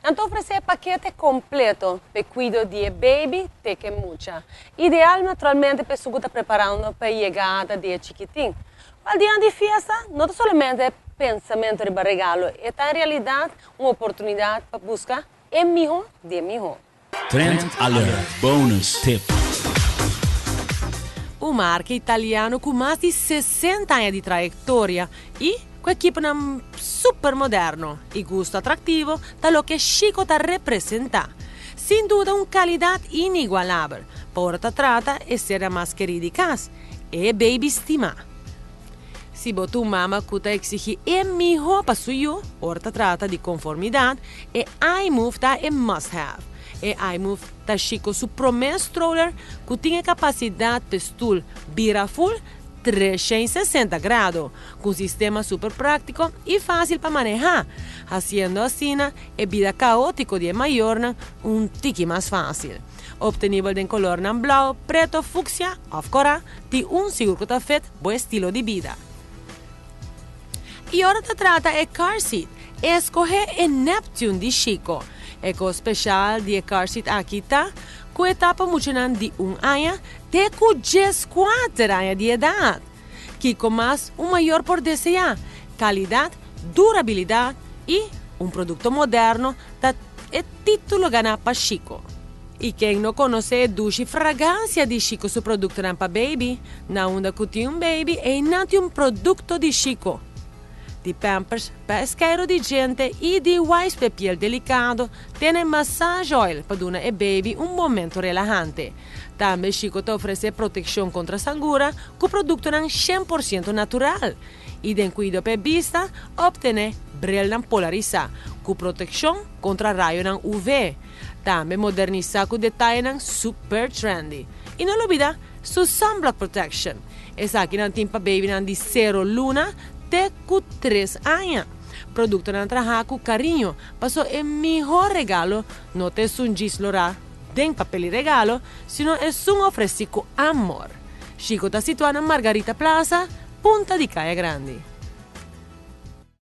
Nan ta ofrece pakete completo pa cuido di baby te cu mucha. Ideal naturalmente pa esun cu ta preparando pa yegada di chikitin. Pa dia di fiesta, no solamente pensamento di regalo, ta en realidad un oportunidad pa busca e miho di miho. Trend Alert Bonus Tip. Un marca italiano cu mas di 60 aña di trayectoria y cu ekipo super moderno y gusto atractivo, ta loke Chicco ta representa. Sin duda un calidad inigualabel. Por ta trata e ser mas keri di cas. E baby stima. Si bo ta un mama cu ta exigi e miho pa su yiu, ora ta trata di conformidad, e iMove ta e must have. E iMove ta Chicco su prome stroller cu tin capacidad pa stoel bira full 360 grado, cu un sistema super practico y facil pa maneha, haciendo asina e bida caotico di mayor un tiki mas facil. Obtenibel den color blauw, preto, fucsia of cora, di un sigur cu ta fit bo estilo di bida. Y ora ta trata e car seat, escoge e Neptune di Chicco. E cos special di e car seat aki ta, cu e ta pa muchanan di 1 aña te cu 14 aña di edad. Kico mas un mayor por desea, calidad, durabilidad y un producto moderno ta e titulo gana pa Chicco. Y ken no conoce dushi fragancia di Chicco su producto pa baby, na unda cu tin un baby y no tin un producto di Chicco. Di Pampers pa escoba di djente y di wipes pa piel delicado, tin massage oil pa duna e baby un momento relahante. Tambe Chicco ta ofrece proteccion contra sangura cu producto 100% natural. Y den cuido pa bista, obtene bril polarisa, cu proteccion contra rayo UV. Tambe modernisa cu detaye super trendy. Y no lubida, su sunblock protection. Esaki nan tin pa baby di 0 luna te cu 3 aña. Producto nan traha cu cariño, paso e miho regalo no ta un djis lora den papel di regalo, sino e un ofreci cu amor. Chicco ta situa na Margarita Plaza, punta di Caya Grandi.